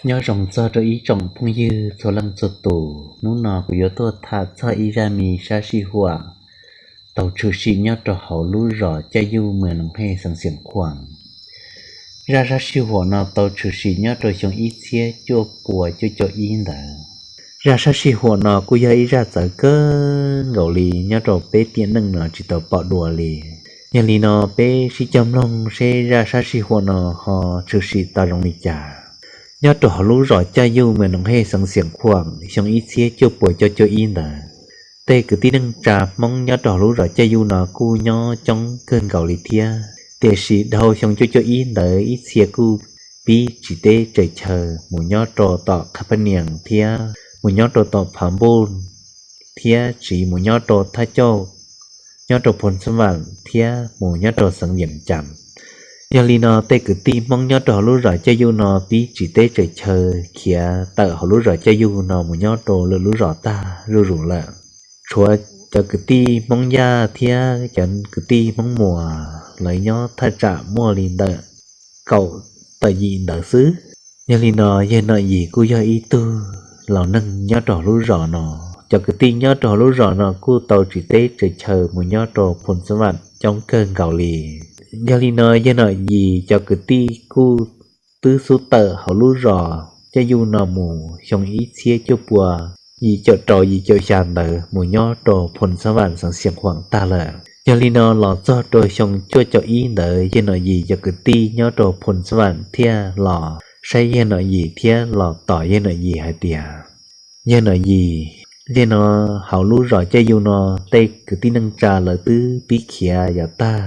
Nyob zoo txog rau ib tsoom phooj ywg txhua leej txhua tus, hnub no kuv yuav tuaj tham txog ib zaj me sab sij huam tau tshwm sim nyob rau hauv lub zos Caj Yuj, moos Noom Hej, xeev Xeev Khuam. Zaj sab sij huam no tau tshwm sim nyob rau xyoo ib txhiab cuaj puas cuaj caum ib ntawd. Zaj sab sij huam no kuj yog ib zaj txawv kawg nkaus li nyob rau peb tiam neej no tsis tau pom dua li. Yog li no peb sib cog mloog seb zaj sab sij huam no ho tshwm sim tau zoo li cas. Nyob rau hauv lub zos Caj Yuj, moos Noom Hej, xeev Xeev Khuam, xyoo ib txhiab cuaj puas cuaj caum ib ntawd, tej kwv tij neej tsa Hmoob nyob rau hauv lub zos Caj Yuj no kuj nyob coob kawg nkaus li thiab. Tiam sis dhau xyoo cuaj caum ib ntawd ib txhia kuj pib tsiv teb tsaws chaw mus nyob rau tom Qhab Phab Nias thiab mus nyob rau tom Phav Npuj thiab tsiv mus nyob rau Thaj Cauj, nyob rau Phoo Xab Vam thiab mus nyob rau xeev Yeem Cas. Yog li no tej kwv tij Hmoob nyob rau hauv lub zos Caj Yuj no pib tsiv teb tsaws chaw khiav tawm hauv lub zos Caj Yuj no mus nyob rau lwm lub zos tag zuj zus lawm. Tshuav cov kwv tij Hmoob Yaj thiab cov kwv tij Hmoob Muas lawv nyob thaj tsam muaj li ntawm kaum tawm yim ntawd xwb. Yog li no yawg Nom Yim kuj yog ib tug laus neeg nyob rau hauv lub zos no. Cov kwv tij nyob rau hauv lub zos no kuj tau tsiv teb tsaws chaw mus nyob rau Phoo Xab Vam coob kawg nkaus li. Yog li no yawg Nom Yim cov kwv tij kuj twb xub tawm hauv lub zos Caj Yuj no mus xyoo ib txhiab cuaj puas yim caum rau yim caum xya ntawd mus nyob rau Phoo Xab Vam xeev Xeev Khuam tag lawm. Yog li no los txog rau xyoo cuaj caum ib ntawd yawg Nom Yim cov kwv tij nyob rau Phoo Xab Vam thiaj los saib yawg Nom Yim thiab los tos yawg Nom Yim hais tias, Yawg Nom Yim, zej no hauv lub zos Caj Yuj no tej kwv tij neej tsa lawv twb pib khiav yav tag.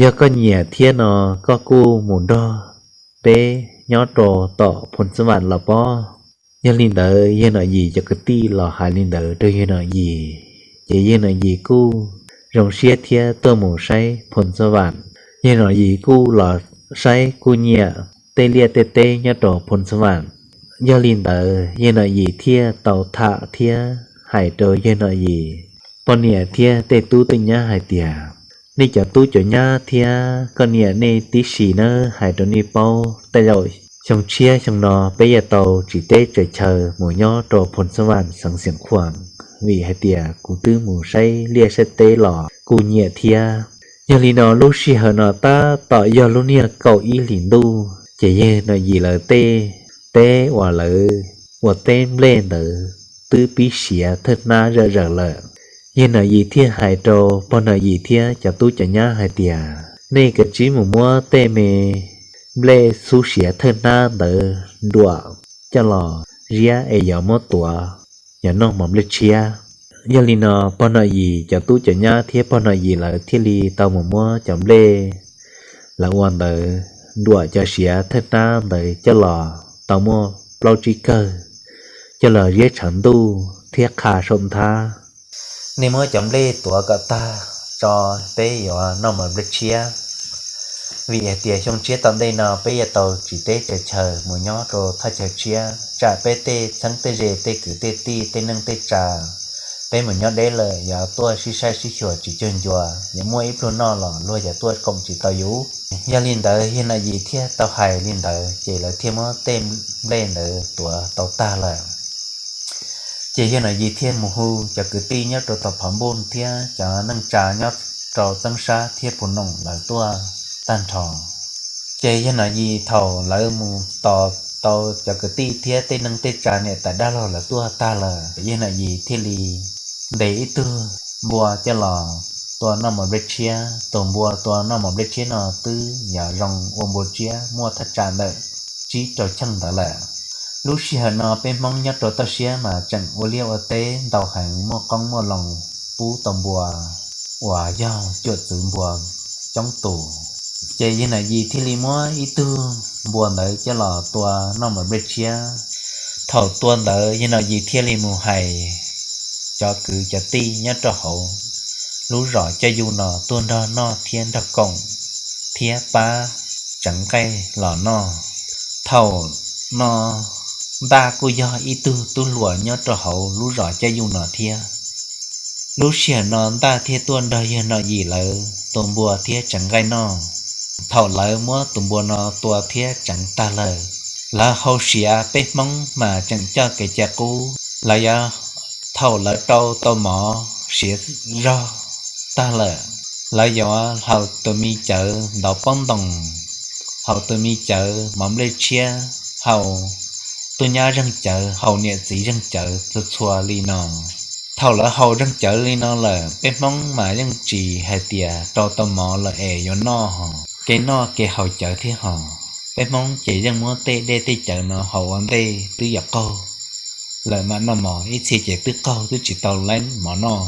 Yog koj nyiam thiab no koj kuj mus nrog peb nyob rau tom Phoo Xab Vam los pob. Yog li ntawd yawg Nom Yim cov kwv tij los hais li ntawd rau yawg Nom Yim, ces yawg Nom Yim kuj zoo siab thiab tuaj mus saib Phoo Xab Vam. Yawg Nom Yim kuj los saib kuj nyiam tej liaj tej teb nyob rau Phoo Xab Vam. Yog li ntawd yawg Nom Yim thiaj tau tham thiab hais rau yawg Nom Yim poj niam thiab tej tub tej nyab hais tias, Nej cov tub cov nyab thiab koj niam nej tib si nawb, hais rau nej paub, tej zaum xyoo tshiab xyoo no peb yuav tau tsiv teb tsaws chaw mus nyob rau Phoo Xab Vam xeev Xeev Khuam, vim hais tias kuv twb mus saib liaj saib teb los kuj nyiam thiab. Yog li no lub sij hawm no tab tom yog lub niag kaum ib hlis ntuj, ces yawg Nom Yim lawv tej teb uas lawv ua teb nplej ntawd twb pib siav thawj hnab zam zawm lawm. Yawg Nom Yim thiaj hais rau pog Nom Yim thiab cov tub cov nyab hais tias, Nej kav tsij mus muab tej me nplej xub siav thawj hnab ntawd nruam coj los ziab es yuav muab tuav, yuav noj mov nplej tshiab. Yog li no pog Nom Yim cov tub cov nyab thiab pog Nom Yim lawv thiaj li tau mus muab cov nplej lawv ua ntawd nruam cov siav thawj hnab ntawd coj los tau muaj plaub tsib kawg, coj los ziab tshav ntuj thiab qha saum nthab. Nej muab cov nplej tuav kom tag tso, peb yuav noj mov nplej tshiab. Vim hais tias xyoo tshiab tom ntej no peb yuav tau tsiv teb tsaws chaw mus nyob rau thaj chaw tshiab, tsam peb tej txheeb tej ze, tej kwv tej tij, tej neej tej tsa, peb mus nyob deb lawm yuav tuaj sib saib sib xyuas tsis cuag ncua, yuav muaj ib pluag noj los luag yuav tuaj koom tsis tau yus. Yog li ntawd yawg Nom Yim thiaj tau hais li ntawd ces lawv thiaj muab tej nplej ntawd tuav tau tag lawm. Ces yawg Nom Yim thiaj mus hu cov kwv tij nyob rau tom Phav Npuj thiab cov neej tsa nyob rau Txeeb Sab thiab Phu Noom lawv tuaj tag nrho. Ces yawg Nom Yim thaum lawv mus tos tau cov kwv tij thiab tej neej tej tsa niam tais dab laug lawv tuaj tag lawm, yawg Nom Yim thiaj li ntes ib tug npua coj los tua noj mov nplej tshiab. Tus npua tua noj mov nplej tshiab no twb yog zoo ua npua tsiab muaj thaj tsam ntawm tsib rau cheej ntawd lawm. Lub sij hawm no peb Hmoob nyob rau toj siab mas tseem ua liaj ua teb ntau heev, muaj qoob muaj loo pub tau npua uas yog cuam txwv npua coob tus. Ces yawg Nom Yim thiaj li muab ib tug npua ntawd coj los tua noj mov nplej tshiab. Thaum tua ntawd yawg Nom Yim thiaj li mus hais cov kwv cov tij nyob rau hauv lub zos Caj Yuj no tuaj nrog noj thiab nrog koom thiab pab tseev nqaij los noj. Thaum no Ntaj kuj yog ib tug tub hluas nyob rau hauv lub zos Caj Yuj no thiab. Lub sij hawm no Ntaj thiaj tuaj nrog yawg Nom Yim lawv tua npua thiab tseev nqaij noj. Thaum lawv muab tus npua no tua thiab tseev tag lawm, Lawv hau siav, peb Hmoob mas tseem coj kev cai qub. Lawv yuav, thaum lawv rau tau mov siav zog tag lawm, lawv yuav haus tus me cawv ntov pob ntoos, haus tus me cawv mov nplej tshiab, haus tub nyab zeeg cawv, haus niam txiv zeeg cawv txhua txhua li no. Thaum lawv haus zeeg cawv li no lawm, peb Hmoob mas yeej tsis hais tias rau tau mov lawm es yuav noj hos, kev noj kev haus cawv thiab hos. Peb Hmoob ces yeej muab tej dej tej cawv no haus ua ntej twb yuav qaug lawm mam noj mov, ib txhia ces twb qaug twb tsis tau leeb mov noj.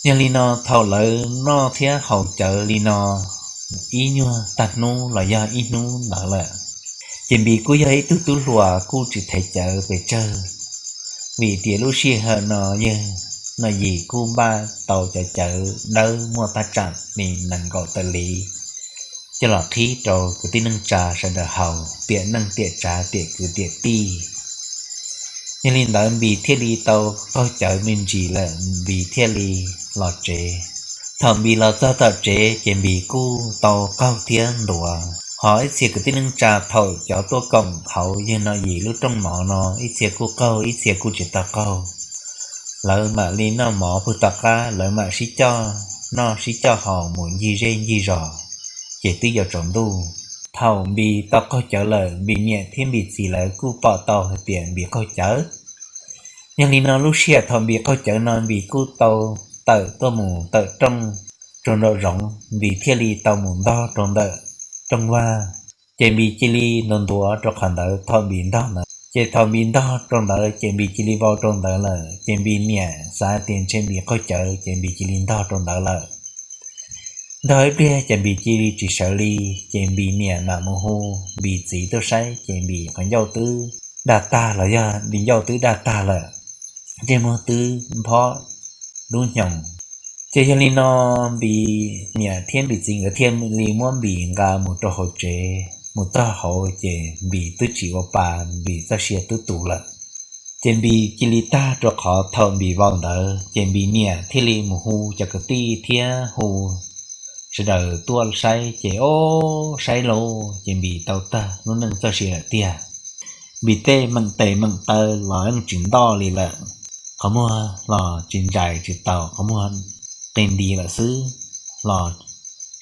Yog li no thaum lawv noj thiab haus cawv li no ib nyuag tag hnub los yog ib hnub ntawd lawm, ces Npis kuj yog ib tug tub hluas kuj tsis thev cawv pes tsawg, vim tias lub sij hawm no yog Nom Yim kuj npaj tau cov cawv dawb muaj thaj tsam li nees nkaum tawm liv coj los qhib rau kwv tij neej tsa sawv daws haus tiam neej tiam tsav tiam kwv tiam tij. Yog li ntawd Npis thiaj li tau qaug cawv me ntsis lawm, Npis thiaj li los tsev. Thaum Npis los txog tom tsev ces Npis kuj tau qaug thiab ntuav, hos ib txhia kwv tij neej tsa thaum cov tuaj koom hauv yawg Nom Yim lub rooj mov no ib txhia kuj qaug ib txhia kuj tsis tau qaug. Lawv mam li noj mov pw tom qab, lawv mam sib coj noj sib coj haus mus ncig zej ncig zos, ces twb yuav tsaus ntuj. Thaum Npis tau qaug cawv lawm, Npis niam thiab Npis txiv lawv kuj pom tau hais tias Npis qaug cawv. Yog li no lub sij hawm thaum Npis qaug cawv no Npis kuj tau tawm tuaj mus tawm rooj rau nraum zoov, Npis thiaj li tau mus ntog rau ntawm rooj vag. Ces Npis cia li ntuav ntuav rau qhov ntawd, thaum Npis ntog ntawd ces thaum Npis ntog rau ntawd ces Npis cia li vau rau ntawd lawm, ces Npis niam xav tias ntshe Npis qaug cawv ces Npis cia li ntog rau ntawd lawm. Ntog ib pliag ces Npis cia li tsis sawv li, ces Npis niam mam mus hu Npis txiv tuaj saib, ces Npis qhov ncauj twb daj tag los yog Npis ncauj twb daj tag lawm, ntsej muag twb nphob dub hnyoo. Ces yog li no Npis niam thiab Npis txiv nkawd thiaj li muab Npis nqa mus rau hauv tsev, mus txog hauv ces Npis twb tsis ua pa, Npis txoj sia twb tu lawm. Ces Npis cia li tag rau qhov thaum Npis vau ntawd, ces Npis niam thiaj li mus hu cov kwv tij thiab hu sawv daws tuaj saib, ces ob saib lauj, ces Npis tau tag lub neej txoj sia lawm tiag. Npis tej meem tes meem taw los yeej tsis ntoj li lawm, qhov muag los tsis ntsais tsis taus, qhov muag qi nti lawm xwb, los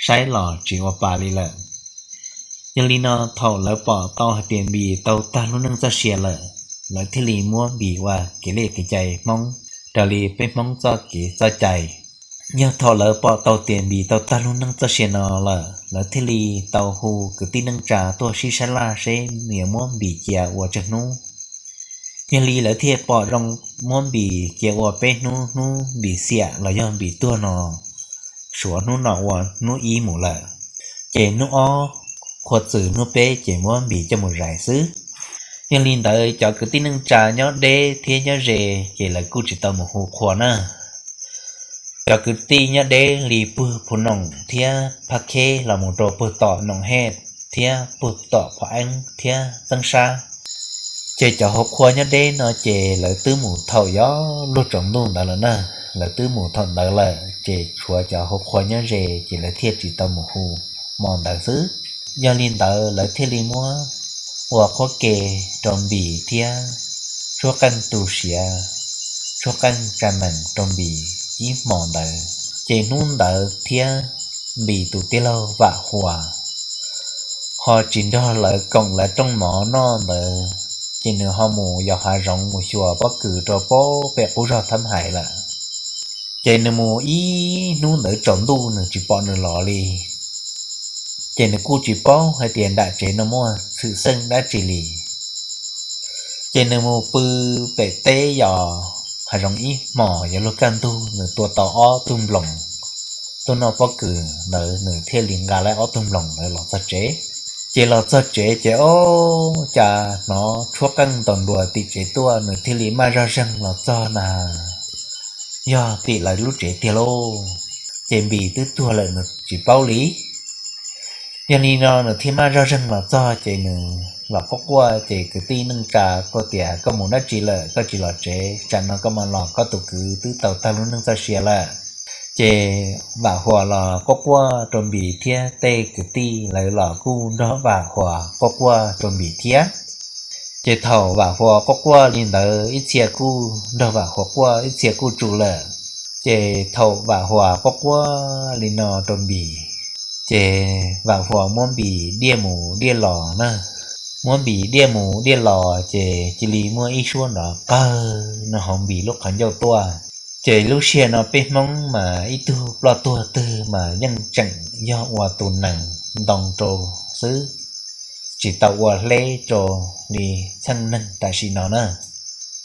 saib los tsis ua pa li lawm. Yog li no thaum lawv pom tau hais tias Npis tau tag lub neej txoj sia lawm, lawv thiaj li muab Npis ua kev liaj kev cai Hmoob raws li peb Hmoob txoj kev txoj cai. Yog thaum lawv pom tau tias Npis tau tag lub neej txoj sia no lawm, lawv thiaj li tau hu kwv tij neej tsa tuaj sib sab laj seb yuav muab Npis cia ua tsawg hnub. Yog li lawv thiaj pom zoo muab Npis cia ua peb hnub, hnub Npis xiam los yog Npis tuag no suav hnub no ua hnub ib mus lawm, ces hnub ob qhua txwm hnub peb ces muab Npis coj mus zais xwb. Yog li ntawd cov kwv tij neej tsa nyob deb thiab nyob ze ces lawv kuj tsis tau mus hu qhua na. Cov kwv tij nyob deb li puag Phu Noom thiab Phab Kheb los mus rau puag tom Noom Hej thiab puag tom Phom Eeb thiab Txeeb Sab, ces cov hauv qhua nyob deb no ces lawv twb mus thaum yog luag tsaus ntuj ntawd lawm na. Lawv twb mus thaum ntawd lawm ces tshuav cov hauv qhua nyob ze ces lawv thiaj tsis tau mus hu hmo ntawd xwb. Yog li ntawd lawv thiaj li muab ua qhuab ke rau Npis thiab tshuab qeej tu siav, tshuab qeej tsa meem rau Npis ib hmo ntawd. Ces hnub ntawd thiab Npis tus tij laug Vam Huas ho tsis nrog lawv koom lawv rooj mov noj ntawd, ces nws ho mus yos hav zoov mus xyuas pob kws rau pem qub zog Thab Hais lawm. Ces nws mus ib hnub ntawd tsaus ntuj nws tsis pom nws los li. Ces nws kuj tsis paub hais tias nram tsev no muaj xwm txheej dab tsi li. Ces nws mus pw pem teb yos hav zoov ib hmos, yog luag kaj ntug nws tua tau ob tug nploos tuaj noj pob kws ntawd, nws thiaj li nqa lawv ob tug nploos ntawd los txog tsev. Ces los txog tsev ces ob cas hnov tshuab qeej ntaus nruas tim tsev tuaj, nws thiaj li maj zog zeeg los txog na, yog tim lawv lub tsev tiag lauj. Ces Npis twb tuag lawm nws tsis paub li. Yog li no nws thiaj maj zog zeeg los txog ces nws los quaj quaj, ces kwv tij neej tsa kuj tias, koj mus dab tsi lawm koj tsis los tsev, tsam no koj mam los koj tus kwv twb tau tag lub neej txoj sia lawm. Ces Vam Huas los quaj quaj rau Npis thiab tej kwv tij lawv los kuj nrog Vam Huas quaj quaj rau Npis thiab. Ces thaum Vam Huas quaj quaj li ntawd ib txhia kuj nrog Vam Huas quaj, ib txhia kuj tsum lawm. Ces thaum Vam Huas quaj quaj li no rau Npis, ces Vam Huas muab Npis diaj mus diaj los na. Muab Npis diaj mus diaj los ces cia li muaj ib suab nrov qawg no hauv Npis lub qhov ncauj tuaj. Ces lub sij hawm no peb Hmoob mas ib tug ploj tuag twg mas yeej tseem yog ua tus nees ntoo rau xwb, tsis tau ua hleb rau li txheej neeg tam sim no na.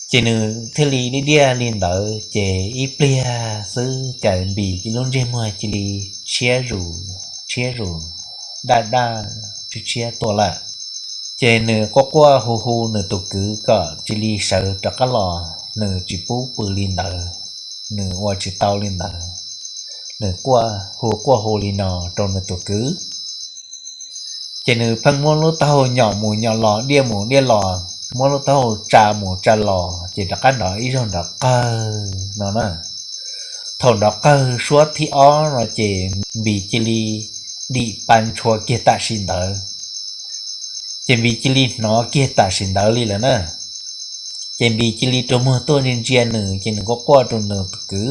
Ces nws thiaj li diaj diaj li ntawd ces ib pliag xwb cas Npis lub ntsej muag cia li tshiab zus, tshiab zus, daj daj tshiab tshiab tuaj lawm. Ces nws quaj quaj hu hu nws tus kwv kom cia li sawv rov qab los, nws tsis pub pw li ntawd, nws ua tsis tau li ntawd, nws quaj hu quaj hu li no rau nws tus kwv. Ces nws pheej muab lub taub hau nyom mus nyom los diaj mus diaj los, muab lub taub hau tsa mus tsa los ces rov qab nrov ib zaug nrov qawg no na. Thaum nrov qawg suab thib ob no ces Npis cia li dim pa ntshua kiag tam sim ntawd. Ces Npis cia li hnov kiag tam sim ntawd li lawm na. Ces Npis cia li rua muag tuaj ntsia ntsia nws ces nws quaj quaj rau nws tus kwv.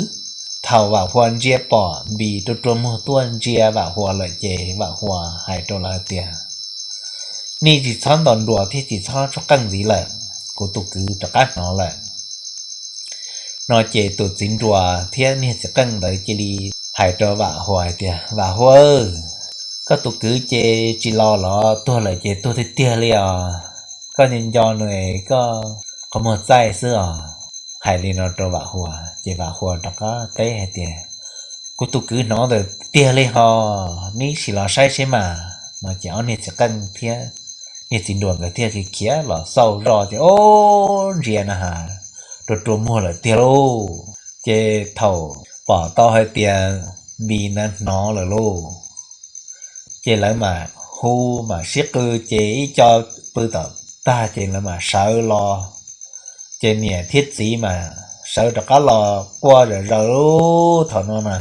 Thaum Vam Huas ntsia pom Npis rua rua muag tuaj ntsia Vam Huas lawm ces Vam Huas hais rau lawv tias, nej tsis txhob ntaus nruas thiab tsis txhob tshuab qeej ntxiv lawm, kuv tus kwv rov qab hnov lawm. No ces tus txiv nruas thiab niag txiv qeej ntawd cia li hais rau Vam Huas hais tias, Vam Huas, koj tus kwv ces tsis los los tuag lawm ces tuag tiag tiag li os. Koj nco nco nws, koj qhov muag txaij xwb os. Hais li no rau Vam Huas ces Vam Huas rov qab teb hais tias, kuv tus kwv hnov ntawd tiag li hos, neb sim los saib seb mas. No ces ob niag txiv qeej thiab niag txiv nruas nkawd thiaj li khiav los xauj zoj ces ob ntsia na has, rua rua muag lawm tiag lauj. Ces thaum pom tau hais tias Npis na hnov lawm lauj, ces lawv mam hu mam sib qw ces ib co pw tom tag ces lawv mam sawv los. Ces niam thiab txiv mas sawv rov qab los quaj zom zaws lub thaum no na.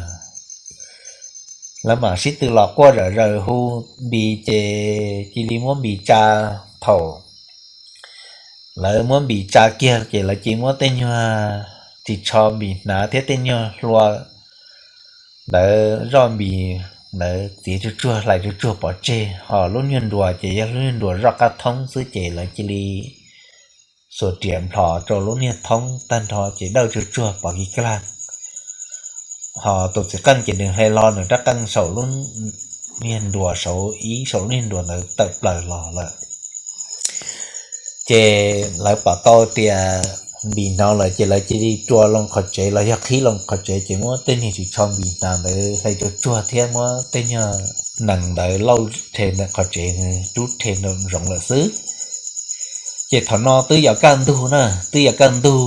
Lawv mam sib tw los quaj zom zaws hu Npis ces cia li muab Npis tsa. Thaum lawv muab Npis tsa kiag ces lawv cia li muab tej nyuag ris tsho Npis hnav thiab tej nyuag hlua ntawd zoj Npis ntawd txiav tsuag tsuag hlais tsuag tsuag pov tseg, ho lub nyuag nruas ces yog lub nyuag nruas zoj qab thoob xwb ces lawv cia li xuas riam nplhos rau lub niag thoob tag nrho ces dawj tsuag tsuag pov kiv kag. Ho tus txiv qeej ces nws hle hlo nws rab qeej saum lub niag nruas saud ib saum lub niag nruas ntawd tawm plaws los lawm. Ces lawv pom tau tias Npis hnov lawm ces lawv cia li rua loo qhov tsev los yog qhib loo qhov tsev ces muab tej niag ris tsho Npis hnav ntawd hle tsuag tsuag thiab muab tej nyuag nees ntawd lauj rhe ntawm qhov tsev, rub rhe nraum zoov lawm xwb. Ces thaum no twb yuav kaj ntug na, twb yuav kaj ntug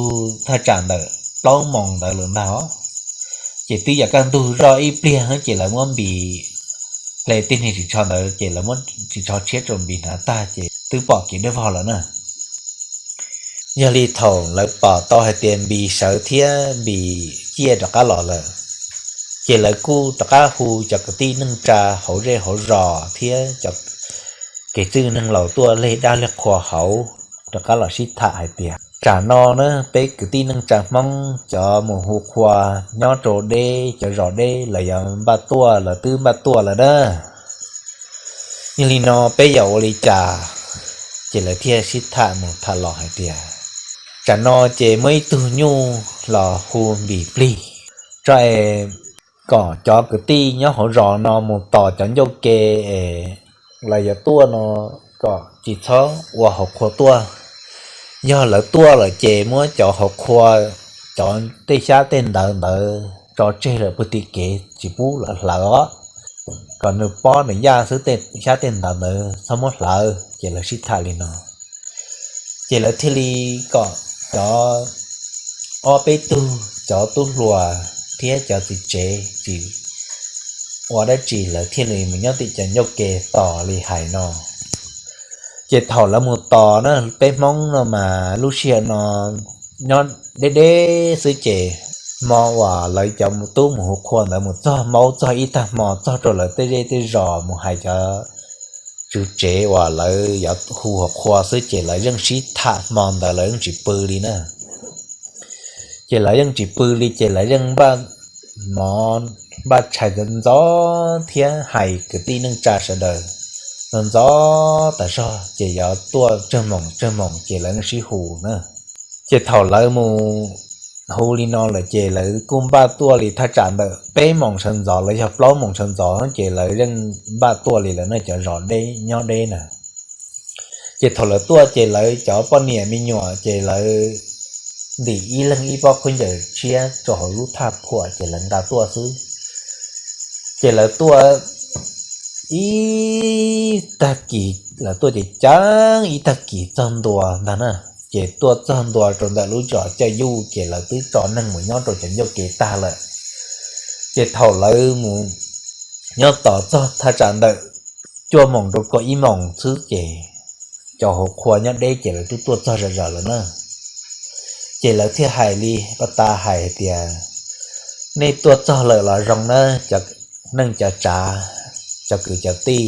thaj tsam ntawm plaub moos ntawd lawm ntag os. Ces twb yuav kaj ntug zoj ib pliag ces lawv muab Npis hle tej niag ris tsho ntawd ces lawv muab ris tsho tshiab rau Npis hnav tag ces twb pom kev dawb vog lawm na. Yog li thaum lawv pom tau hais tias Npis sawv thiab Npis ciaj rov qab los lawm, ces lawv kuj rov qab hu cov kwv tij neej tsa hauv zej hauv zos thiab cov kev txwj neeg laus tuaj leg dab leg qhua hauv rov qab los sib tham hais tias, tsam no na peb kwv tij neej tsa Hmoob cov mus hu qhua nyob rau deb cov zos deb lawv yuav npaj tuaj, lawv twb npaj tuaj lawm na. Yog li no peb yuav ua li cas? Ces lawv thiaj sib tham mus tham los hais tias, tsam no ces muaj ib tug nyuj los hu Npis plig, tso es kom cov kwv tij nyob hauv zos no mus tos cov ncauj ke es lawv yuav tuaj no kom tsis txhob ua hauv qhua tuaj. Yog lawv tuaj lawm ces muab cov hauv qhua, cov tej xyab tej ntawv ntawd tso tseg lawm puag tim kev tsis pub lawv hlawv os, kom nws pob nws yaj xwb, tej xyab tej ntawv ntawd txhob muab hlawv. Ces lawv sib tham li no. Ces lawv thiaj li kom cov ob peb tug cov tub hluas thiab cov txiv tsev tsis ua dab tsi, lawv thiaj li mus nyob tim cov ncauj ke tos li hais no. Ces thaum lawv mus tos na, peb Hmoob no mas lub sij hawm no nyob deb deb xwb ces hmo uas lawv cov tub mus hu qhua ntawd mus txog maub txog ib tag hmo txog rau lawv tej zej tej zos mus hais cov tswv tsev uas lawv yuav hu hauv qhua xwb ces lawv yeej sib tham hmo ntawd lawv yeej tsis pw li na. Ces lawv yeej tsis pw li ces lawv yeej npaj mov npaj tshais ntxov ntxov thiab hais kwv tij neej tsa sawv daws ntxov ntxov tas zog ces yuav tuaj tsawg moos tsawg moos ces lawv yeej sib hu na. Ces thaum lawv mus hu li no lawm ces lawv kuj npaj tuaj li thaj tsam ntawm peb moos sawv ntxov los yog plaub moos sawv ntxov ces lawv yeej npaj tuaj li lawm na cov zos deb nyob deb na. Ces thaum lawv tuaj ces lawv cov poj niam me nyuam ces lawv ntim ib leeg ib pob khaub ncaws tshiab rau hauv lub thaj phuam ces lawv nqa tuaj xwb. Ces lawv tuaj ib tag kis, lawv tuaj ces ceeb ib tag kis txog ntua ntag na. Ces tuaj txog ntua rau ntawm lub zos Caj Yuj ces lawv twb tso neeg mus nyob rau cov ncauj kev tag lawm. Ces thaum lawv mus nyob tos txog thaj tsam ntawm cuaj moos rau kaum ib moos xwb ces cov hauv qhua nyob deb ces lawv twb tuaj txog zom zaws lawm na. Ces lawv thiaj hais li pab tas hais tias, nej tuaj txog lawm los zoo na, cov neej cov tsav, cov kwv cov tij,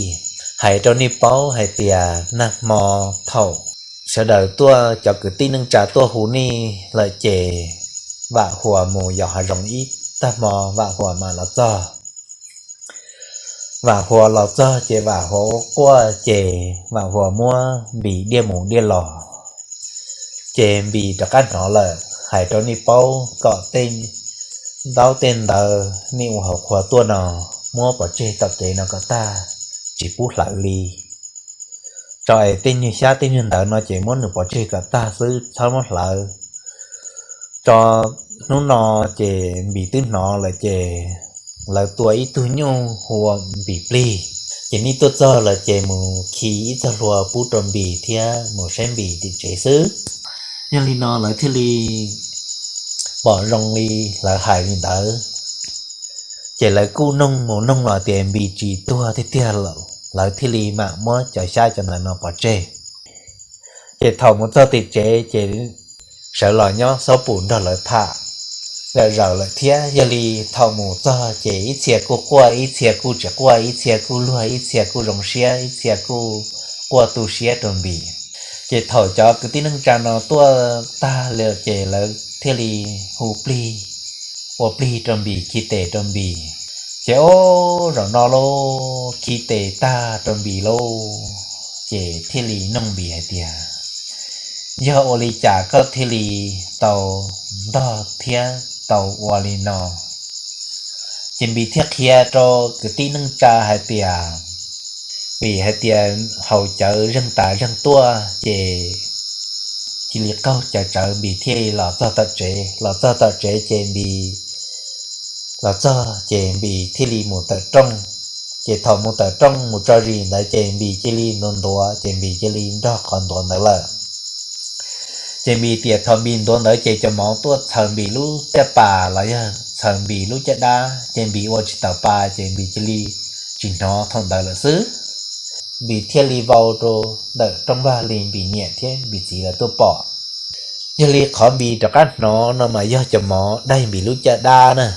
hais rau nej paub hais tias nag hmo thaum sawv daws tuaj cov kwv tij neej tsa tuaj hu nej lawm ces Vam Huas mus yos hav zoov ib tag hmo Vam Huas mam los txog. Vam Huas los txog ces Vam Huas ua quaj ces Vam Huas muab Npis diaj mus diaj los. Ces Npis rov qab hnov lawm hais rau nej paub kom tej ntaub tej ntawv nej ua hauv qhua tuaj no muab pov tseg tom kev no kom tag, tsis pub hlawv li. Tso es tej nyuag xyab tej nyuag ntawv no ces muab nws pov tseg kom tag xwb txhob muab hlawv. Tso hnub no ces Npis twb hnov lawm ces lawv tua ib tug nyuj hu ua Npis plig. Ces nej tuaj txog lawm ces mus khi ib txoj hlua pub rau Npis thiab mus saib Npis tim tsev xwb. Yog li no lawv thiaj li pom zoo li lawv hais li ntawd. Ces lawv kuj noog mus noog los tias Npis tsis tuag tiag tiag, lawv thiaj li mam muab cov xyab cov ntawv no pov tseg. Ces thaum mus txog tim tsev ces sawv los nyob xob pum nrog lawv tham zom zaws lawm thiab. Yog li thaum mus txog ces ib txhia kuj quaj, ib txhia kuj tsis quaj, ib txhia kuj luag, ib txhia kuj zoo siab, ib txhia kuj quaj tu siab rau Npis. Ces thaum cov kwv tij neej tsa no tuaj tag lawm ces lawv thiaj li hu plig, ua plig rau Npis, khi tes rau Npis. Ces ob zaug no lauj, khi tes tag rau Npis lauj, ces thiaj li noog Npis hais tias, yog ua li cas koj thiaj li tau ntog thiab tau ua li no? Ces Npis thiaj qhia rau kwv tij neej tsa hais tias, vim hais tias haus cawv zeeg tas zeeg tuaj ces cia li qaug cawv tsawv Npis thiaj li los txog tom tsev. Los txog tom tsev ces Npis los txog ces Npis thiaj li mus tawm rooj. Ces thaum mus tawm rooj mus tso zis ntawd ces Npis cia li ntuav ntuav ces Npis cia li nrog qhov ntuav ntawd lawm. Ces Npis tias thaum Npis ntuav ntawd ces cov mov tuaj txhaws Npis lub caj pas los yog txhaws Npis lub caj dab ces Npis ua tsis tawm pa ces Npis cia li tsis hnov thaum ntawd lawm xwb. Npis thiaj li vau rau ntawm rooj vag li Npis niam thiab Npis txiv lawv tuaj pom. Yog li qhov Npis rov qab hnov no mas yog cov mov daig Npis lub caj dab na.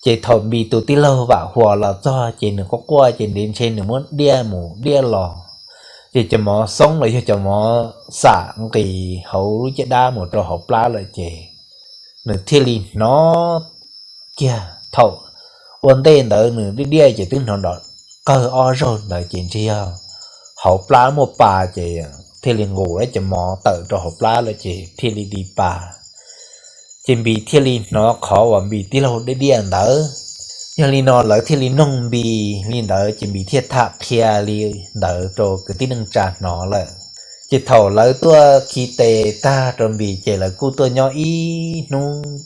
Ces thaum Npis tus tij laug Vam Huas los txog ces nws quaj quaj ces ntev ntshe nws muab diaj mus diaj los, ces cov mov xoob los yog cov mov xam nqis hauv lub caj dab mus rau hauv plab lawm ces nws thiaj li hnov kiag. Thaum ua ntej ntawd nws diaj diaj ces twb hnov nrov qawg ob zaug ntawd ces ntshe yog hauv plab muaj pa ces thiaj li nqus lawv cov mov tawm rau hauv plab lawm ces thiaj li di pa. Ces Npis thiaj li hnov qhov uas Npis tij laug diaj diaj ntawd. Yog li no lawv thiaj li noog Npis li ntawd ces Npis thiaj tham qhia li ntawd rau kwv tij neej tsa hnov lawm. Ces thaum lawv tuaj khi tes tag rau Npis ces lawv kuj tuaj nyob ib hnub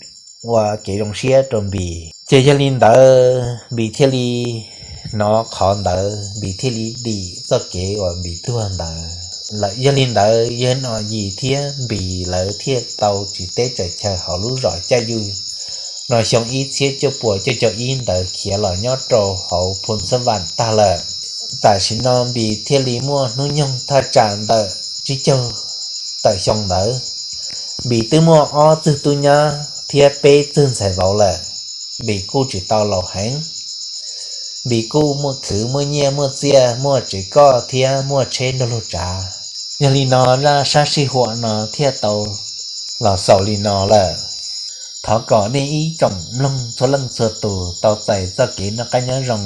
ua kev zoo siab rau Npis. Ces yog li ntawd Npis thiaj li hnov qhov ntawd Npis thiaj li dim txoj kev uas Npis tuag ntawd lawm. Yog li ntawd yog no Yis thiab Npis lawv thiaj tau tsis teb tsaws chaw hauv lub zos Caj Yuj no xyoo ib txhiab cuaj puas cuaj caug ib ntawd khiav los nyob rau hauv Phu Xab Vam tag lawm. Tam sim no Npis thiaj li muaj hnub nyoog thaj tsam ntawm tsib caug tawm xyoo ntawd. Npis twb muaj ob txwg tub nyab thiab peb txwg ntxhais vauv lawm. Npis kuj tsis tau laus heev. Vim kuj muaj khwv muaj nyiaj muaj txiaj, muaj tsev koj thiab muaj tsheb nrog luag tsav. Yog li no zaj sab sij huam no thiaj tau los xaus li no lawm. Thov kom nej ib tsoom mloog txhua leej txhua tus tau txais txoj kev noj qab nyob zoo,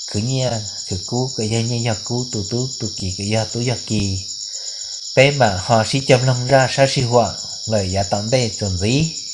khwv nyiaj khwv kub kom yog nyiaj yog kub, tu tub tu ki kom yog tub yog ki. Peb mam ho sib cog mloog zaj sab sij huam lawm yav tom ntej txuas ntxiv.